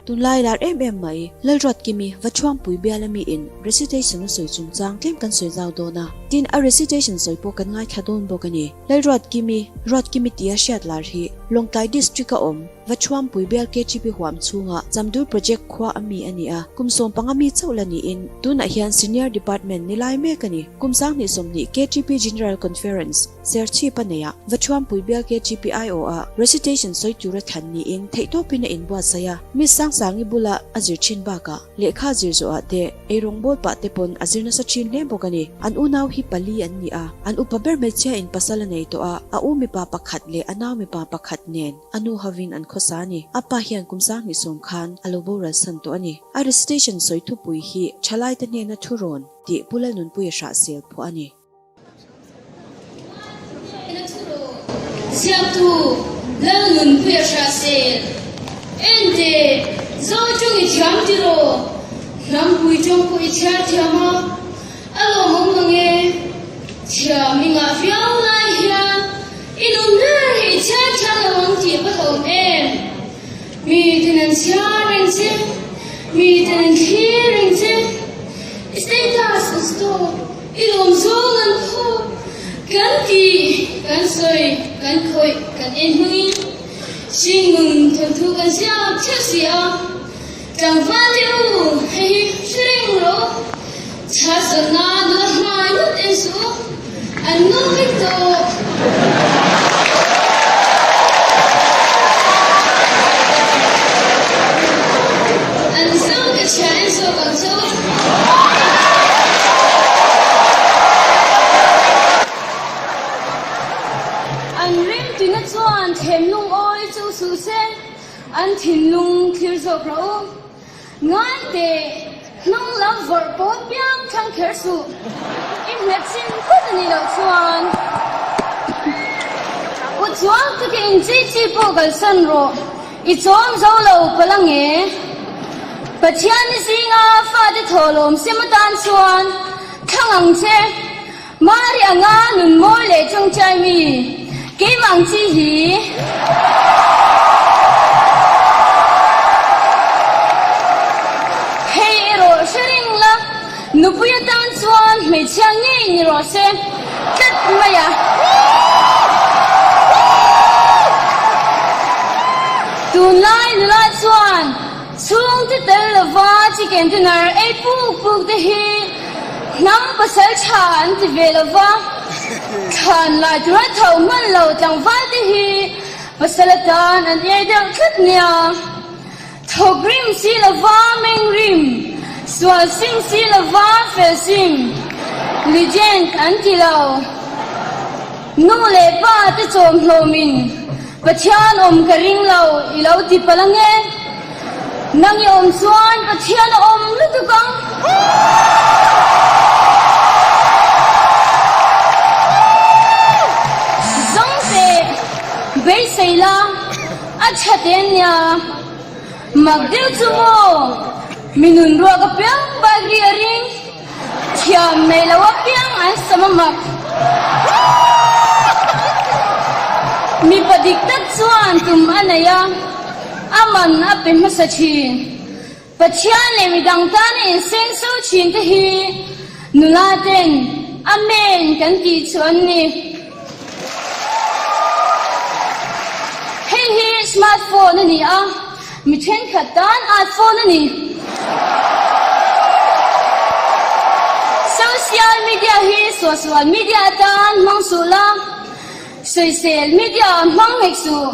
Tunlai lar em em mai, Lalruatkimi Vachuangpui biala miin recitation a sawi chungchang tlem kan sawi zau dawn a, tin a recitation sawi pawh kan ngaithla dawn bawk a ni. Lalruatkimi, Ruatkimi tia hriat lar hi Lawngtlai District a awm Vachuangpui bial KTP huam chhunga Chamdur Project khua a mi a ni a, kum 15 mi chauh la niin tunah hian Senior Department ni lai mek a ni. Kum 2020 KTP General Conference, Serchhip a nei a, Vachuampui bial KGP aiawh-ah recitation sawi tura thlan niin theihtawpin a inbuatsaih a, Miss Sangsangi bula a zir thin bakah lehkha zir zawhah te eirawng bawl pah te pawn a zir nasa thin hle bawk a ni. An unau hi pali an ni a, an upa ber hmeichhia in pasal a nei tawh a, a u mipa pakhat leh a nau mipa pakhat nen a nu hovin an khawsa a ni. A pa hian kum 2010 khan a lo boral san tawh a ni. A recitation sawi thupui hi thalaite hnena thurawn tih Pu Lalnunpuia hrahsel phuah a ni. Ziaktu Lalnunpuia Hrahsel, Ente, Zo ṭawng i thiam tiraw? Hnampui ṭawng pawh i chhiar thiam a, a lawmawm mang e. Thiam i ngah viau lai hian i nun ber hi i chhiar thiam lo ang tih a va hlawm em? Mi ten an chhiar reng che, mi ten an thlir reng che, i status an stop. I lawm zawng an phu. Kan ti, kan sawi, kan khawih, kan en hmangin hringnun thawnthu kan ziak theuh si a. Tlangval te u, hei hi hre reng rawh u. Chhar zawhna nula hmai ngawt en suh u, an nu vek tawh. An zo ka chhia en zawk ang che u. An rim tina chuan thlem lungawi chu suh se, an thinlung thlir zawk rawh u. Ngai teh, hnung lam vawrh pawh piang thlang kher suh. I hmet chin phut a nih loh chuan u chuang taka inchei chi pawh kalsan rawh. I chawm zo lo palh ang e. Pathian i zinga fate thawhlawm sem atan chuan thlang ang che. Mari anga nun mawi leh tawngtai mi keimah ang chi hi. Hei erawh hre reng la, nupui atan chuan hmeichhia ngei ni rawh se tlat mai a. Tunlai nula chuan chhungte tel lova chicken dinner ei puk puk te hi hnam pasal tha an ti ve lova, thlan lai tura tho hman lo tlangval te hi pasal atan an iai deuh tlat nia. Thawk rim si lova meng rim, sual sim si lova fel sim, legend an ti lo. Nu leh pa te chawm hlawmin Pathian awm ka ring lo i lo ti palh ange. Nang i awm chuan Pathian a awm lutuk ang. Zawngte beisei la. A tha te nia. Mak deuh chu maw? Mi nun ruak apiang bike ri a ring. Thiam nei lo apiang an sam a mak. Mipa dik tak chuan tum a nei a, a man a pe hmasa thin. Pathian leh midang tana inseng so thin te hi nula ten Amen kan tih chu an ni. Hei hi smart phone a ni a, mi thenkhat tan art phone a ni. Social media hi suahsual media atan hmang suh la, sawisel media hmang hek suh.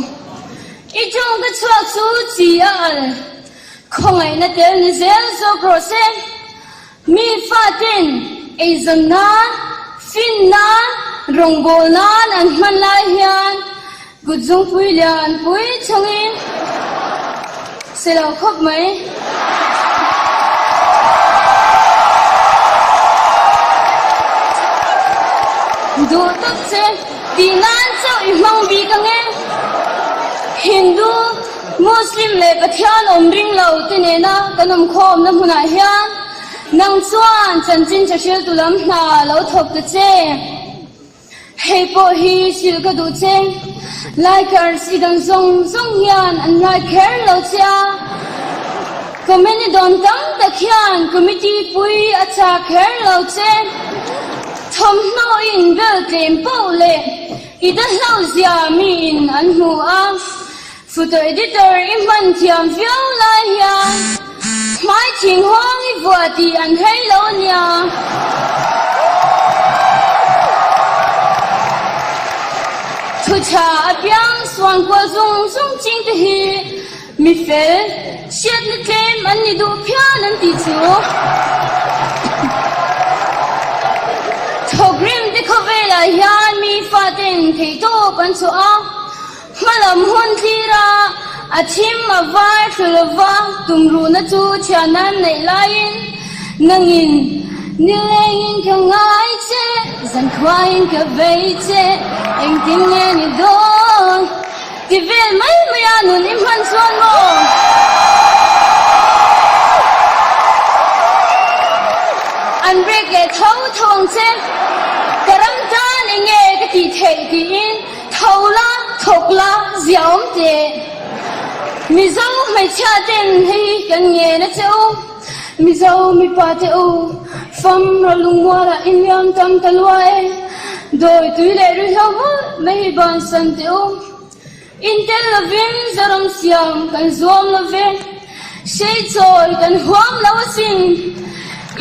I tawngka chhuak chu chi a al. Khawngaihna tel ni zel zawk rawh se. Mi faten eizawn nan, fin nan, rawngbâwl nan an hman lai hian kut zungpui lian pui chungin se lo khawp mai. Duh tawp che tih nan chauh i hmang bik ang e. Hindu. Muslim leh Pathian awm ring lo te nena kan awm khawmna hmunah hian nang chuan chanchin tha hriltu lam hna lo thawk ta che. Hei pawh hi hrilh ka duh che. Likers i dang zawng zawng hian an ngai kher lo che a. Comment i dawn tam tak hian committee pui a chak kher lo che. Thawmhnaw i inbel tlem poh leh i dahloh zia miin an hmu a. Photo editor i hman thiam viau lai hian hmai thing hawng i vuah tih an hrei lo a nia. Thu tha apiang suan kual zung zung ching te hi mi fel, hriatna tlem an ni duh phian an tih chu. Thawkrim te khawvelah hian mi faten theihtawp an chhuah a. Hmalam hun thlira a thim a var thlu lova tumruhna chu thian an neih laiin nangin nilengin ka ngai che, zankhuain ka vei che, engtin nge ni dawn ti vel mai mai a nun i hman chuan maw? An break leh tho tho ang che, ka ram tan enge ka tih theih tiin Tho la, thawk la, zia awm teh. Mizo hmeichhia ten hei kan ngen a che u. Mizo mipa te u, fam ro lungmualah in liam tam ta lua e. Dawi tui leh ruihhlo mawlh mai hi bansan teh u. In tel lovin Zoram siam kan zuam lo ve. Hreichawi kan huam lo asin.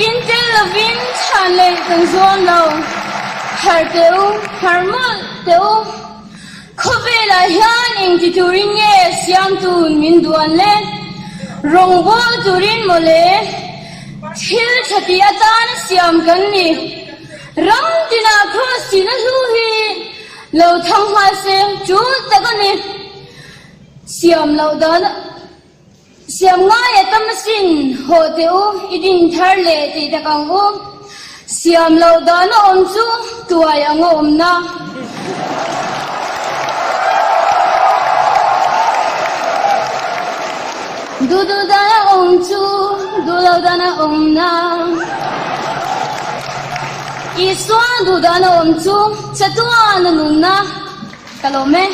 In tel lovin chhan leh kan zuam lo. Har teh u, har mawlh teh u. Khawvelah hian engti turin nge Siamtun min duan le? Rawngbâwl turin mawle. Thil tha tih atana siam kan ni. Ram tinah Kraws tihna hlu hi lo thang nghal se tul tak a ni. Siam loh dan Siam ngai a tam asin, haw teh u, i din thar leh tih tak ang u. Siam loh dan a awm chu tuai ang a awmna. Duh duh dan a awm chu duh lo dan a awmna. Isua duh dan a awm chu chatuan a nunna. Ka lawm e.